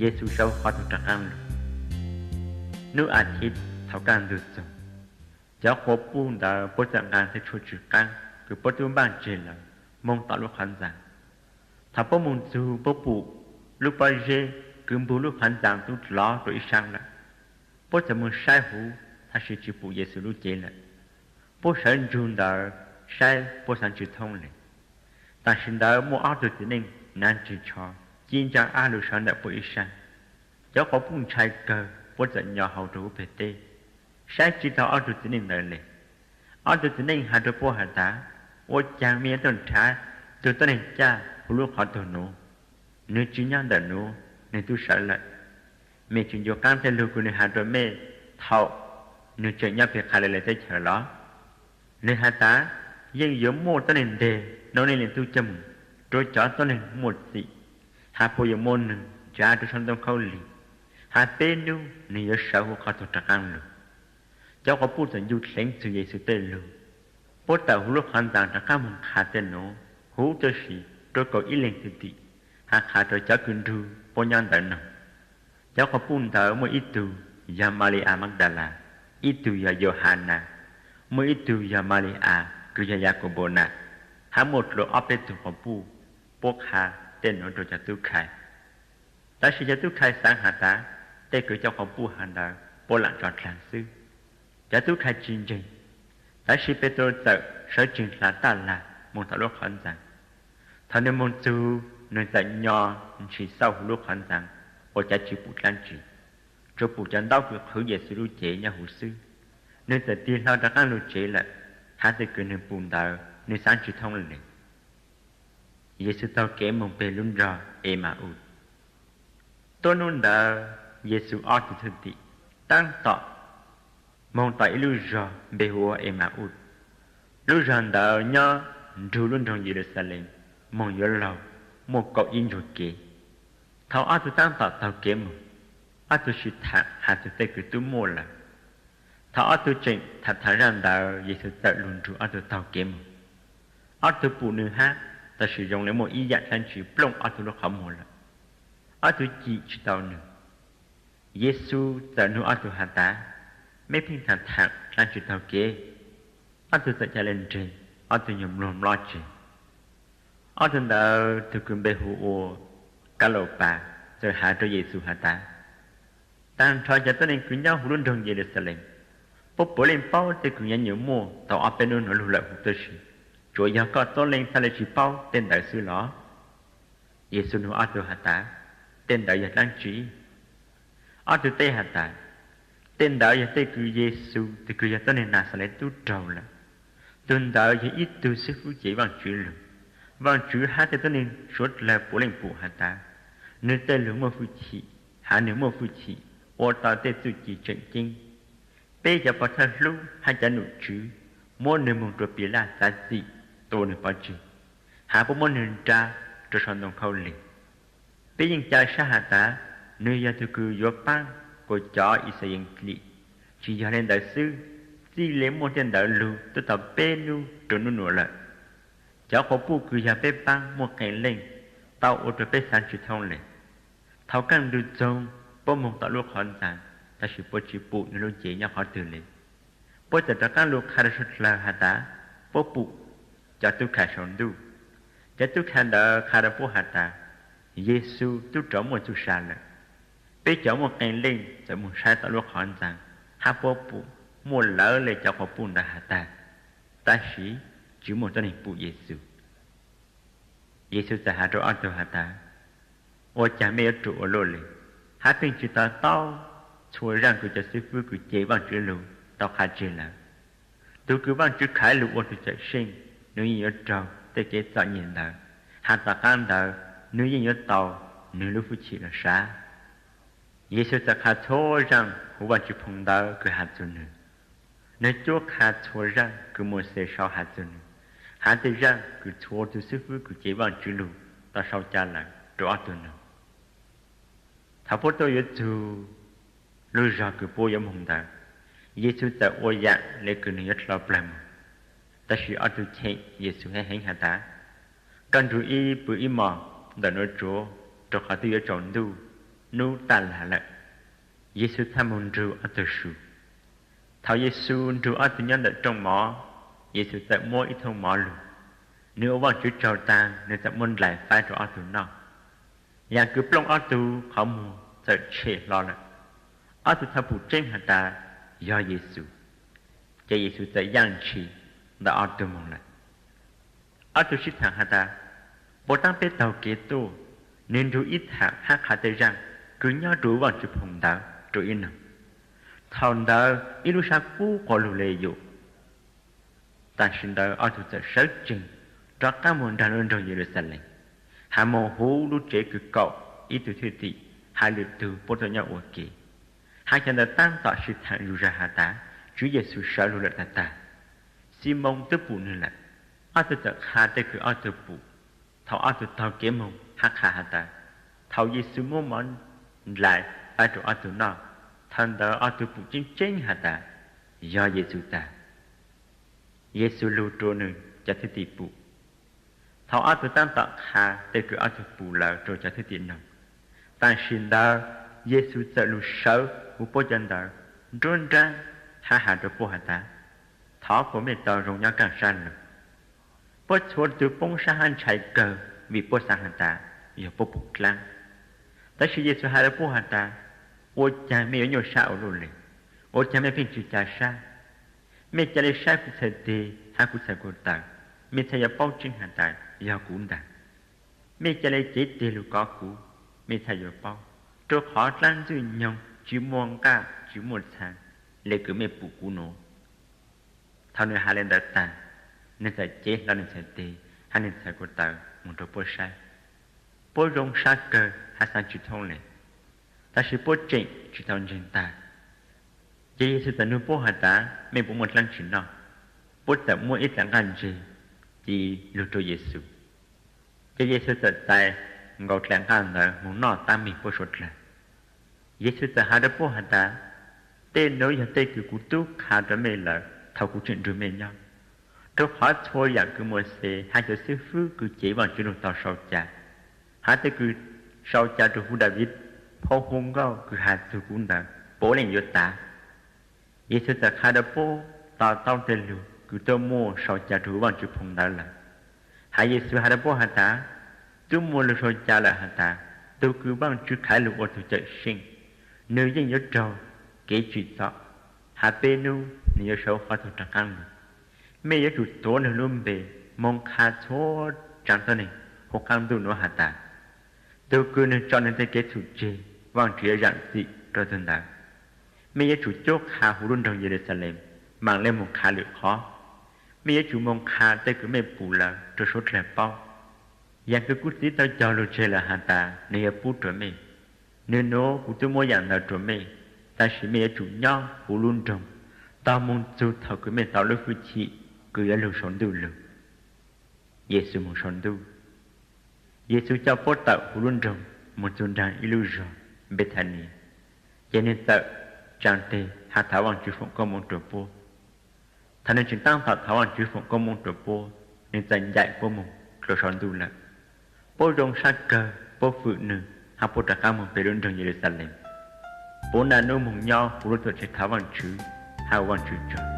Yexus sau qhov tug rov qaab lug. Nub a thiv thaus kaj ntug txug, cov quas puj ntawd puab txawm nqaa tej tshuaj tsw qaab kws puab tub npaaj tseg lawm moog tom lub qhov ntxaa. Thaus puab moog txug puab pum lub pob zeb kws npug lub qhov ntxaa tub dlov rua ib saab lawm. Puab txawm moog saib huv tab sis tsi pum Yexus lub cev lawm. Puab sawv ntsug ntawd saib puab xaav tsi thoob le. Tam sim ntawd muaj ob tug txiv neej naav nrig tsho ci ntsa ab lug sawv ntawm puab ib sab. Cov quas puj ntshai kawg puab txawm nyo hau rua huv peg teb, saib tsi taug ob tug txiv neej ntawd le. Ob tug txiv neej has rua puab has tas, ua caag mej yuav tuaj nrhav tug tuab neeg caj huv lub qhov tug nuav? Nwg tsi nyob ntawm nuav, nwg tub sawv lawm. Mej tsi ncu qaab tej lug kws nwg has rua mej thaum nwg tseem nyob peg Kalilais teb chaws los? Nwg has tas, yeej yuav muaj tuab neeg nteg Nuas Leej Leej Tub coj moog rua cov tuab neeg muaj txim, has puas yuav muab nwg ntsav rua sab ntoo khaub lig, has peb nub nwg yuav sawv huv qhov tug rov qaab lug. Cov quas puj txawm ncu dleev txug Yexus tej lug. Puab tawm huv lub qhov ntxaa rov qaab moog qha tej nuav huv tub si rua kaum ib leeg xwb tim, has qha rua cov kws nrug puab nyob ntawd noog. Cov quas puj ntawd muaj ib tug yog Malis-as Mab Dalas, ib tug yog Yauhanas, muaj ib tug yog Malis-as kws yog Yakubaus nam, hab muaj dlua ob peb tug quas puj. Puab qha tej nuav rua cov tub khai, tab sis cov tub khai xaav has tas, tej kws cov quas puj has ntawd puab lam tso dlaag xwb. Cov tub khai tsi ntseeg, tab sis Petus txawm sawv tsees dlha taj lag moog tom lub qhov ntxaa. Thaus nwg moog txug, nwg txawm nyo ntshis xauj huv lub qhov ntxaa, ua cav tsi pum dlaab tsi, tsuas pum cov ntaub kws qhwv Yexus lub cev nyob huv xwb. Nwg txawm tig hlo rov qaab lug tsev lawm, hab tej kws nwg pum ntawd nwg xaav tsi thoob le. Yexus taug kev moog peg lub nroog Ema-us. Tuab nub ntawd Yexus ob tug thwj tim taab tom moog tom ib lub zog npe hu ua Ema-us. Lub zog ntawd nyob nrug lub nroog Yeluxalees moog yuav laug muaj kaum ib ntsug kev. Thaus ob tug taab tom taug kev moog, ob tug sim thaam has txug tej kws tub muaj lawm. Thaus ob tug tseem thaam thaam zaj ntawd Yexus txawm lug nrug ob tug taug kev moog. Ob tug pum nwg hab, tab sis zoo le muaj ib yaam dlaab tsi plooj ob tug lub qhov muag lawm. Ob tug cim tsi tau nwg. Yexus txawm nug ob tug has tas, mej pheej thaam thaam dlaab tsi taug kev? Ob tug txawm ca le nreg, ob tug nyuag mluag mlob tseg. Ob tug ntawd tug kws npe hu ua Kalaupas txawm has rua Yexus has tas, taag nrho cov tuab neeg kws nyob huv lub nroog Yeluxalees, puab puav leej paub tej kws nyuam nyuam muaj tau ob peb nub nuav lug lawm huv tub si, tsuas yog koj tuab leeg txhaj le tsi paub tej ntawd xwb los? Yexus nug ob tug has tas, tej ntawd yog dlaab tsi? Ob tug teb has tas, tej ntawd yog tej kws Yexus tug kws yog tuab neeg Naxales tub raug lawm. Tug ntawd yog ib tug xwb fwb cev Vaajtswv lug. Vaajtswv hab tej tuab neeg suav dlawg puav leej pum has tas, nwg tej lug muaj fwj chim, hab nwg muaj fwj chim ua tau tej txuj ci tseem ceeb. Peb cov pov thawj hlub hab cov nom tswv muab nwg moog rua Pilaj txav txim tua nwg pov tseg, hab puab muab nwg nra rua sau ntoo khaub lig. Peb yeej ca sab has tas, nwg yog tug kws yuav paab kuas cov Yixalayees dim. Tsi yog le ntawd xwb, txij le muaj tej ntawd lug twb tau peb nub rua nub nuav lawm. Cov quas puj kws yog peb paab muaj qee leej tau ua rua peb xaav tsi thoob le. Thaus kaaj ntug txoog, puab moog tom lub qhov ntxaa, tab sis puab tsi pum nwg lub cev nyob qhov twg le. Puab txawm rov qaab lug qha rua suav dlawg has tas, puab pum cov tub khai sau ntuj. Cov tub khai ntawd qha rua puab has tas, Yexus tub rov muaj txuj sa lawm. Peb cov muaj qee leej txawm moog saib tom lub qhov ntxaa, hab puab pum muaj lawv le cov quas puj ntawd has tas, tab sis tsi muaj tuab neeg pum Yexus. Yexus txawm has rua ob tug has tas, ua caag mej yuav rua ua luaj le, hab pheej tsi to taub txhua zaaj kws cov xwb fwb kws cev Vaajtswv lug tau qha tseg lawm? Tug kws Vaajtswv khaiv lug ua tug cawm seej, nwg yeej yuav raug tej kev txom nyem ntawd, hab tom qaab ntawd nwg yeej yuav tau nwg lub fwj chim los sav. Yexus txawm qha txhua zaaj huv Vaajtswv phoo ntawv kws has txug nwg. Nwg cuab qha txhua zaaj kws Mauxes sau has txug nwg, hab tej zaaj kws txhua tug xwb fwb kws cev Vaajtswv lug tau sau ca lawm rua ob tug noog. Thaus puab tuaj yuav txug lub zog kws puab yuav moog ntawd, Yexus txawm ua yaam le kws nwg yuav dlau plawg moog. Tab sis ob tug cheem Yexus heev heev has tas, koj nrug ib pw ib mos ntawm nuav tsuav, rua qhov twb yuav tsaus ntuj. Hnub tag lam lawm, Yexus txhaj moog nrug ob tug su. Thaum Yexus nrug ob tug nyob ntawm rooj mov, Yexus txawm muab ib thooj mov lug, nwg ua Vaajtswv tsaug taag, nwg txawm muab ndlais faib rua ob tug noj. Yaam kws plooj ob tug qhov muag txawm tshem hlo lawm. Ob tug txhaj pum tseeb has tas yog Yexus. Ces Yexus txawm yaaj ntshis ntawm ob tug moog lawm. Ob tug sib thaam has tas, Puas taab peb taug kev tuaj, nwg nrug ib thaam hab qha tej zaaj kws nyob rua Vaajtswv Phoom ntawv rua ib noog. Thaum ntawd ib lub sab kub quas lug le yum. Tam sim ntawd ob tug txawm sawv tsees rov qaab moog nraag lub nroog Yeluxalees, has moog huv lub tsev kws kaum ib tug thwj tim, has lwm tug puab tuaj nyob ua ke. Hab cov ntawd taab tom sib thaam zuj zug has tas, Tswv Yexus sawv lug lawm tag tag, Ximoos tub pum nwg lawm. Ob tug txawm qha tej kws ob tug pum. Thaum ob tug taug kev moog hab qha has tas, thaum Yexus muab mov ndlais faib rua ob tug noj, thaum ntawd ob tug pum tseeb tseeb has tas yog Yexus tag. Yexus lug rua nwg cov thwj tim pum. Thaum ob tug taab tom qha tej kws ob tug pum lawm rua cov thwj tim noog, tam sim ntawd Yexus txawm lug sawv huv puab cov ntawd nruab nraab hab has rua puab has tas, Thov kuas mej tau zoo nyob kaaj sab lug. Puab txhua tug poob sab hab ntshai kawg vim puab xaav has tas yog puab pum dlaab. Tab sis Yexus has rua puab has tas, Ua caag mej yuav nyuaj sab ua luaj le? Ua caag mej pheej tsi ca sab? Mej ca le saib kuv txhais teg hab kuv txhais ko taw, mej txhaj yuav paub tseeb has tas yog kuv ntag. Mej ca le cev teg lug kov kuv, mej txhaj yuav paub, rua qhov dlaab ntxwg nyoog tsi muaj nqaj tsi muaj txha le kws mej pum kuv nuav. Thaum nwg has le ntawd tag, nwg txawm cev hlo nwg txhais teg hab nwg txhais ko taw moog rua puab saib. Puab zoo sab kawg hab xaav tsi thoob le, tab sis puab tseem tsi tau ntseeg tag. Ces Yexus txawm nug puab has tas, Mej puas muaj dlaab tsi noj? Puab txawm muab ib dlaim nqaj ntseg ci lug rua Yexus. Ces Yexus txawm txais nkaus dlaim nqaj ntawd moog noj tab meeg puab suav dlawg. Yexus txawm has rua puab has tas, Tej nuav yog tej kws kuv tub qha rua mej lawm thaum kuv tseem nrug mej nyob. Rua qhov txhua yaam kws Mauxes hab cov xib fwb kws cev Vaajtswv lug tau sau ca, hab tej kws sau ca rua huv Daviv phau hu nkauj kws has txug kuv ntawd puav leej yuav tav. Yexus txawm qha rua puab to taub tej lug kws tuaj muaj sau ca rua huv Vaajtswv Phoom ntawv lawm. Hab Yexus has rua puab has tas, Tub muaj lug sau ca lawm has tas, Tug kws Vaajtswv khaiv lug ua tug cawm seej, nwg yeej yuav raug kev tsim txom, hab peb nub nwg yuav sawv huv qhov tuag rov qaab lug. Mej yuav tsum tuav nwg lub npe moog qha txhua tsaa tuab neeg huv qaab ntuj nuav has tas, tug kws nwg tso nwg tej kev txhum tseg, Vaajtswv yuav zaam txim rua tug ntawd. Mej yuav tsum cuab qha huv lub nroog Yeluxalees maam le moog qha lwm qhov. Mej yuav tsum moog qha tej kws mej pum lawm rua suav dlawg paub. Yaam kws kuv Txiv tau cog lug tseg lawm has tas nwg yuav pub rua mej, nwg nuav kuv tub muab yaam ntawd rua mej, tab sis mej yuav tsum nyob huv lub nroog tog moog txug thaum kws mej tau lub fwj chim kws yuav lug sau ntuj lug. Yexus moog sau ntuj. Yexus coj puab tawm huv lub nroog moog txug nraag ib lub zog Npethanis, ces nwg txawm tsaa teg hab thov Vaajtswv foom koob moov rua puab. Thaum nwg tseem taab tom thov Vaajtswv foom koob moov rua puab, nwg txawm ncaim puab moog rua sau ntuj lawm. Puab zoo sab kawg, puab fwm nwg hab puab rov qaab moog peg lub nroog Yeluxalees. Puab naj nub moog nyob huv lub tuam tsev thov Vaajtswv hab ua Vaajtswv tsaug.